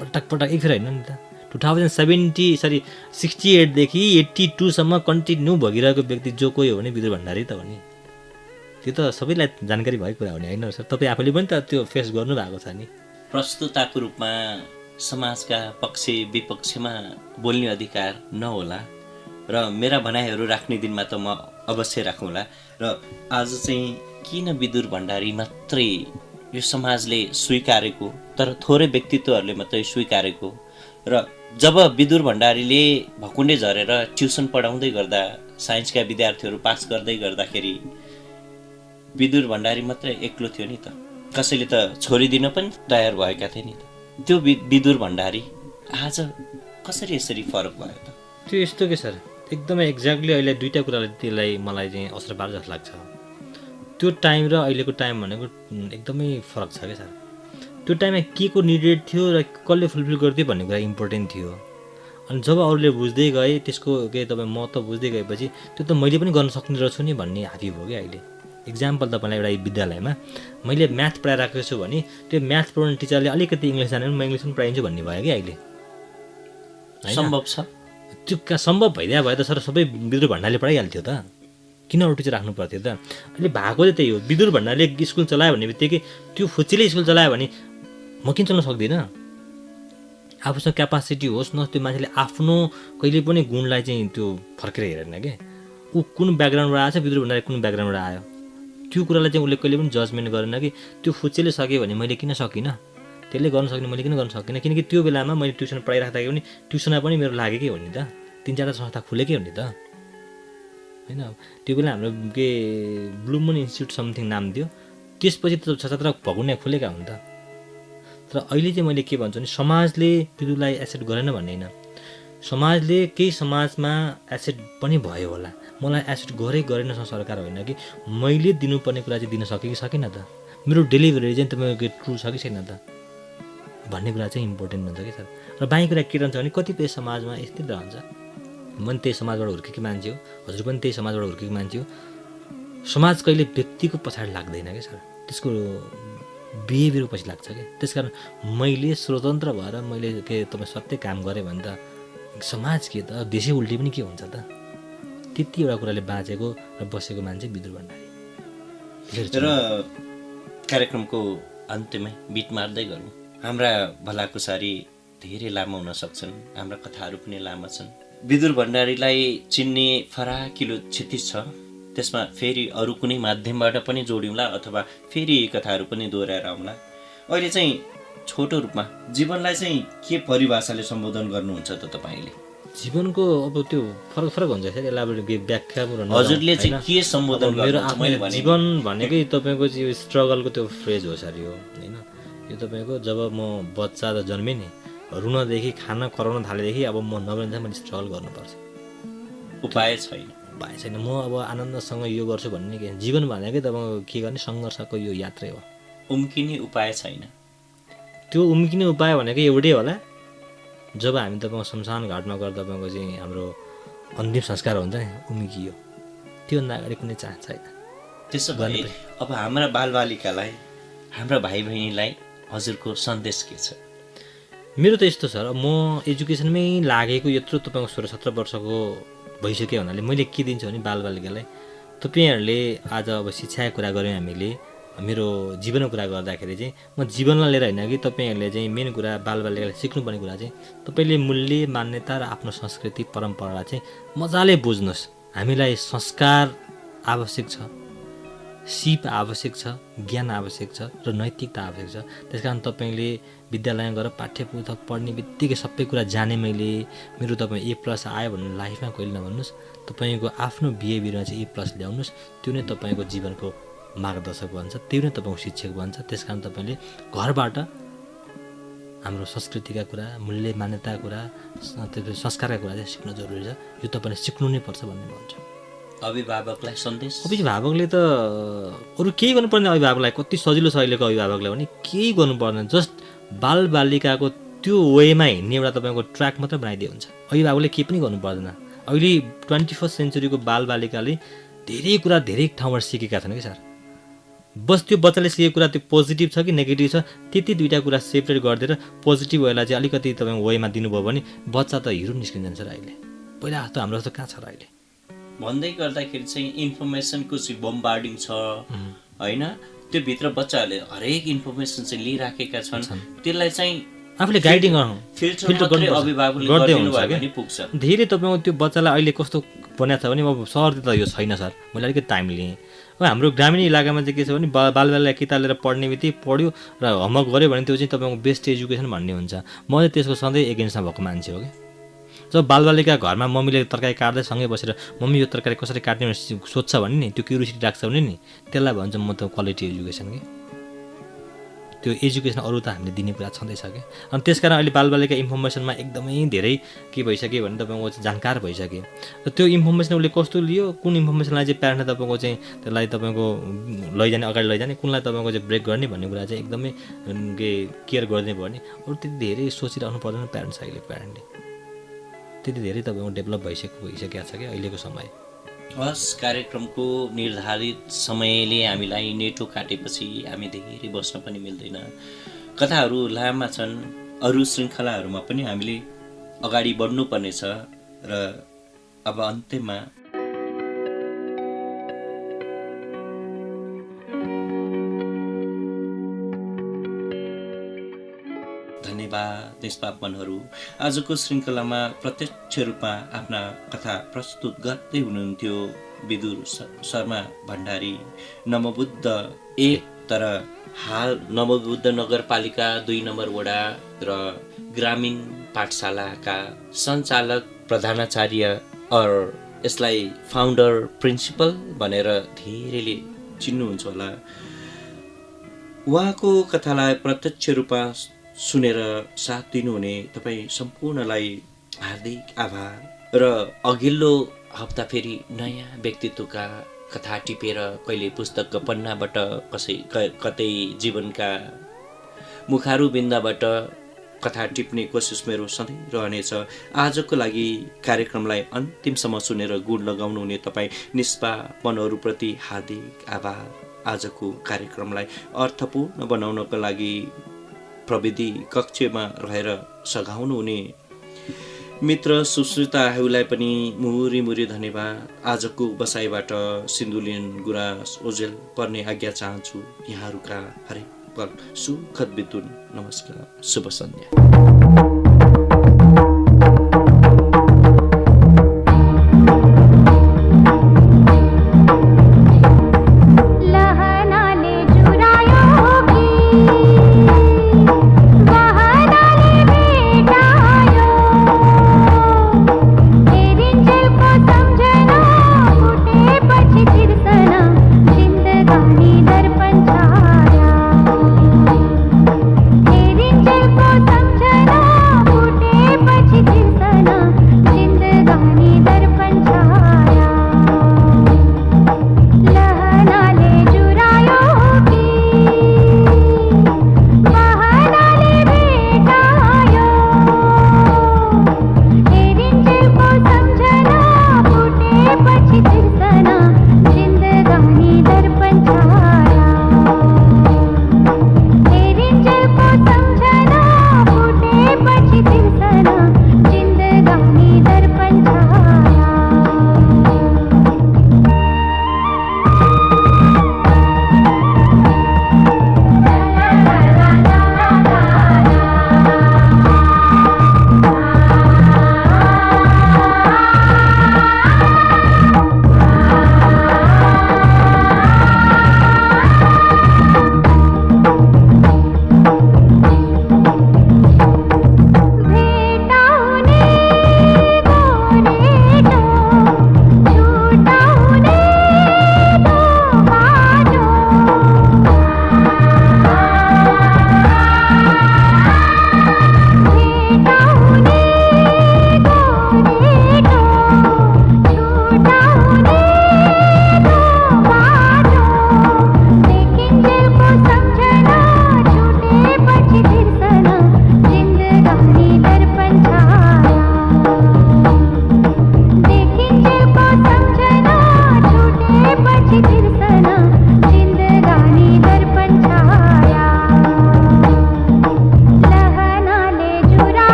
पटक एक फेरि होइन नि त। 68 देखि 82सम्म कन्टिन्यू भोगिरहेको व्यक्ति जो कोही हो भने विदुर भण्डारी त हो नि। त्यो त सबैलाई जानकारी भएको कुरा हो नि होइन सर। तपाईँ आफूले पनि त त्यो फेस गर्नु भएको छ नि। प्रस्तुताको रूपमा समाजका पक्ष विपक्षमा बोल्ने अधिकार नहोला र मेरा भनाइहरू राख्ने दिनमा त म अवश्य राखौँला। र आज चाहिँ किन विदुर भण्डारी मात्रै यो समाजले स्वीकारेको, तर थोरै व्यक्तित्वहरूले मात्रै स्वीकारेको, र जब विदुर भण्डारीले भकुन्डे झरेर ट्युसन पढाउँदै गर्दा साइन्सका विद्यार्थीहरू पास गर्दै गर्दाखेरि विदुर भण्डारी मात्रै एक्लो थियो नि त, कसैले त छोडिदिन पनि तयार भएका थिए नि त। त्यो विदुर भण्डारी आज कसरी यसरी फरक भयो त? त्यो यस्तो के सर, एकदमै एक्ज्याक्टली अहिले दुईवटा कुराले त्यसलाई मलाई चाहिँ असर पार्छ जस्तो लाग्छ। त्यो टाइम र अहिलेको टाइम भनेको एकदमै फरक छ क्या सर। त्यो टाइममा के को निडेड थियो र कसले फुलफिल गर्थ्यो भन्ने कुरा इम्पोर्टेन्ट थियो। अनि जब अरूले बुझ्दै गए त्यसको के तपाईँ महत्त्व बुझ्दै गएपछि त्यो त मैले पनि गर्न सक्ने रहेछु नि भन्ने हाबी भयो क्या अहिले। इक्जाम्पल तपाईँलाई एउटा विद्यालयमा मैले म्याथ पढाइराखेको छु भने त्यो म्याथ पढाउने टिचरले अलिकति इङ्ग्लिस जाने म इङ्ग्लिस पनि पढाइन्छु भन्ने भयो क्या अहिले। सम्भव छ त्यो सम्भव भइदिया भए त सर सबै विदुर भण्डारीले पढाइहाल्थ्यो त, किन अरू टिचर राख्नु पर्थ्यो त? अहिले भएको चाहिँ त्यही हो, विदुर भण्डारीले स्कुल चलायो भन्ने बित्तिकै त्यो फुच्चीले स्कुल चलायो भने म किन चल्न सक्दिनँ? आफूसँग क्यापासिटी होस् न, त्यो मान्छेले आफ्नो कहिले पनि गुणलाई चाहिँ त्यो फर्केर हेरेन क्या। ऊ कुन ब्याकग्राउन्डबाट आएछ, विदुर भण्डारी कुन ब्याकग्राउन्डबाट आयो, त्यो कुरालाई चाहिँ उसले कहिले पनि जजमेन्ट गरेन कि त्यो फुच्चीले सक्यो भने मैले किन सकिनँ, त्यसले गर्न सक्ने मैले किन गर्न सकिनँ। किनकि त्यो बेलामा मैले ट्युसन पढाइराख्दाखेरि पनि ट्युसनमा पनि मेरो लागेकै हो नि त, 3-4 संस्था खुलेकै हो नि त होइन। त्यो बेला हाम्रो के ब्लु मुन इन्स्टिट्युट समथिङ नाम थियो, त्यसपछि त 6-7 भकुन्डे खुलेका हुन् त। तर अहिले चाहिँ मैले के भन्छु भने समाजले विदुरलाई एसेट गरेन भन्ने होइन, समाजले केही समाजमा एसेट पनि भयो होला। मलाई एसेट गरेन सरकार होइन कि मैले दिनुपर्ने कुरा चाहिँ दिन सकेँ कि सकिनँ त, मेरो डेलिभरी चाहिँ तपाईँको ट्रु छ कि छैन त भन्ने कुरा चाहिँ इम्पोर्टेन्ट हुन्छ कि सर। र बाँकी कुरा के रहन्छ भने कतिपय समाजमा यस्तै रहन्छ, म पनि त्यही समाजबाट हुर्केको मान्छे हो, हजुर पनि त्यही समाजबाट हुर्केको मान्छे हो। समाज कहिले व्यक्तिको पछाडि लाग्दैन क्या सर, त्यसको बिहेभियर पछि लाग्छ क्या। त्यसकारण मैले स्वतन्त्र भएर मैले के तपाईँ सत्य काम गरेँ भने त समाज के त देशै उल्टी पनि के हुन्छ त। त्यति एउटा कुराले बाँचेको र बसेको मान्छे विदुर भण्डारी। र कार्यक्रमको अन्त्यमै बिट मार्दै गरौँ। हाम्रा भलाकुसारी धेरै लामो हुन सक्छन्, हाम्रा कथाहरू पनि लामा छन्। विदुर भण्डारीलाई चिन्ने फराकिलो क्षितिज छ, त्यसमा फेरि अरू कुनै माध्यमबाट पनि जोड्यौँला अथवा फेरि यी कथाहरू पनि दोहोऱ्याएर आउँला। अहिले चाहिँ छोटो रूपमा जीवनलाई चाहिँ के परिभाषाले सम्बोधन गर्नुहुन्छ त तपाईँले? जीवनको अब त्यो फरक फरक हुन्छ सर, एलाबोरेट व्याख्या हजुरले चाहिँ के सम्बोधन मेरो गर्नुहुन्छ? आफ्नो जीवन भनेकै तपाईँको चाहिँ यो स्ट्रगलको त्यो फ्रेज हो सर। यो होइन, यो तपाईँको जब म बच्चा त जन्मेँ नि, रुनदेखि खाना कराउन थालेदेखि अब म नगरिन्छ मैले स्ट्रगल गर्नुपर्छ, उपाय छैन। उपाय छैन। म अब आनन्दसँग यो गर्छु भन्ने के, जीवन भनेकै तपाईँको के गर्ने सङ्घर्षको यो यात्रै हो। उम्किने उपाय छैन। त्यो उम्किने उपाय भनेको एउटै होला, जब हामी तपाईँको शमशान घाटमा गएर तपाईँको चाहिँ हाम्रो अन्तिम संस्कार हुन्छ नि, उम्कियो, त्योभन्दा अगाडि कुनै चान्स छैन। त्यसो भए अब हाम्रा बालबालिकालाई, हाम्रा भाइ बहिनीलाई हजुरको सन्देश के छ? मेरो त यस्तो सर, म एजुकेसनमै लागेको यत्रो तपाईँको 16-17 वर्षको भइसक्यो हुनाले मैले के दिन्छु भने बालबालिकालाई, तपाईँहरूले आज अब शिक्षाको कुरा गऱ्यौँ हामीले, मेरो जीवनको कुरा गर्दाखेरि चाहिँ म जीवनलाई लिएर होइन कि तपाईँहरूले चाहिँ मेन कुरा बालबालिकाले सिक्नुपर्ने कुरा चाहिँ तपाईँले मूल्य, मान्यता र आफ्नो संस्कृति परम्परालाई चाहिँ मजाले बुझ्नुहोस्। हामीलाई संस्कार आवश्यक छ, सिप आवश्यक छ, ज्ञान आवश्यक छ र नैतिकता आवश्यक छ। त्यस कारण तपाईँले विद्यालयमा गएर पाठ्य पुस्तक पढ्ने बित्तिकै सबै कुरा जाने मैले, मेरो तपाईँ A+ आयो भन्नु लाइफमा कहिले नभन्नुहोस्। तपाईँको आफ्नो बिहेभियरमा चाहिँ A+ ल्याउनुहोस्, त्यो नै तपाईँको जीवनको मार्गदर्शक बन्छ, त्यो नै तपाईँको शिक्षक बन्छ। त्यस कारण तपाईँले घरबाट हाम्रो संस्कृतिका कुरा, मूल्य मान्यताका कुरा, संस्कारका कुरा चाहिँ सिक्नु जरुरी छ। यो तपाईँले सिक्नु नै पर्छ भन्ने भन्छु। अभिभावकलाई सन्देश? अभिभावकले त अरू केही गर्नुपर्ने, अभिभावकलाई कति सजिलो छ अहिलेको अभिभावकलाई भने केही गर्नु पर्दैन, जस्ट बालबालिकाको त्यो वेमा हिँड्ने एउटा तपाईँको ट्र्याक मात्रै बनाइदिए हुन्छ। अभिभावकले केही पनि गर्नु पर्दैन। अहिले 21st सेन्चुरीको बालबालिकाले धेरै कुरा धेरै ठाउँबाट सिकेका छन् कि सर। बस त्यो बच्चाले सिकेको कुरा त्यो पोजिटिभ छ कि नेगेटिभ छ, त्यति दुईवटा कुरा सेपरेट गरिदिएर पोजिटिभ वेलाई चाहिँ अलिकति तपाईँको वेमा दिनुभयो भने बच्चा त हिरो निस्किन्छ सर। अहिले पहिला जस्तो हाम्रो जस्तो कहाँ छ र अहिले? भन्दै गर्दाखेरि चाहिँ इन्फर्मेसनको चाहिँ बम्बार्डिङ छ होइन, त्यो भित्र बच्चाहरूले हरेक इन्फर्मेसन चाहिँ लिइराखेका छन्, त्यसलाई चाहिँ आफूले गाइडिङ फिल्टर गर्दै हुन्छ भने पुग्छ। धेरै तपाईँको त्यो बच्चालाई अहिले कस्तो बनाएको छ भने, अब सहरतिर त यो छैन सर, मैले अलिकति टाइम लिएँ। अब हाम्रो ग्रामीण इलाकामा चाहिँ के छ भने बालबालिकालाई किताब लिएर पढ्ने बित्तिकै पढ्यो र होमवर्क गऱ्यो भने त्यो चाहिँ तपाईँको बेस्ट एजुकेसन भन्ने हुन्छ। म चाहिँ त्यसको सधैँ एगेन्स्टमा भएको मान्छे हो कि। जब बालबालिका घरमा मम्मीले तरकारी काट्दै सँगै बसेर मम्मी यो तरकारी कसरी काट्ने भनेर सोध्छ भने नि, त्यो क्युरियोसिटी राख्छ भने नि, त्यसलाई भन्छ म त क्वालिटी एजुकेसन कि। त्यो एजुकेसन अरू त हामीले दिने कुरा छँदैछ कि। अनि त्यस कारण अहिले बालबालिका इन्फर्मेसनमा एकदमै धेरै के भइसक्यो भने तपाईँको जानकार भइसक्यो। र त्यो इन्फर्मेसन उसले कस्तो लियो, कुन इन्फर्मेसनलाई चाहिँ प्यारेन्टले तपाईँको चाहिँ त्यसलाई तपाईँको लैजाने, अगाडि लैजाने, कुनलाई तपाईँको चाहिँ ब्रेक गर्ने भन्ने कुरा चाहिँ एकदमै केयर गरिदिनु भयो भने अरू त्यति धेरै सोचिरहनु पर्दैन प्यारेन्ट्स। अहिले प्यारेन्टले त्यति धेरै तपाईँको डेभलप भइसकेको छ कि अहिलेको समय। हस्, कार्यक्रमको निर्धारित समयले हामीलाई नेटो काटेपछि हामी धेरै बस्न पनि मिल्दैन। कथाहरू लामा छन्, अरू श्रृङ्खलाहरूमा पनि हामीले अगाडि बढ्नुपर्नेछ। र अब अन्त्यमा धन्यवाद निष्पापनहरू। आजको श्रृङ्खलामा प्रत्यक्ष रूपमा आफ्ना कथा प्रस्तुत गर्दै हुनुहुन्थ्यो विदुर शर्मा भण्डारी, नवबुद्ध 1 तर हाल नवबुद्ध नगरपालिका 2 नम्बर वडा र ग्रामीण पाठशालाका सञ्चालक प्रधानाचार्य और यसलाई फाउन्डर प्रिन्सिपल भनेर धेरैले चिन्नुहुन्छ होला। उहाँको कथालाई प्रत्यक्ष रूपमा सुनेर साथ दिनुहुने तपाईँ सम्पूर्णलाई हार्दिक आभार। र अघिल्लो हप्ता फेरि नयाँ व्यक्तित्वका कथा टिपेर कहिले पुस्तकको पन्नाबाट कतै जीवनका मुखारू बिन्दाबाट कथा टिप्ने कोसिस मेरो सधैँ रहनेछ। आजको लागि कार्यक्रमलाई अन्तिमसम्म सुनेर गुण लगाउनु हुने तपाईँ निष्पापनहरूप्रति हार्दिक आभार। आजको कार्यक्रमलाई अर्थपूर्ण बनाउनको लागि प्रविधि कक्षमा रहेर सघाउनु हुने मित्र सुश्रुताहरूलाई पनि मुहुरी मुहुरी धन्यवाद। आजको बसाइबाट सिन्धुलिन गुराँस ओझेल पर्ने आज्ञा चाहन्छु। यहाँहरूका हरेक पल सुखद बितुन्। नमस्कार, शुभ सन्ध्या।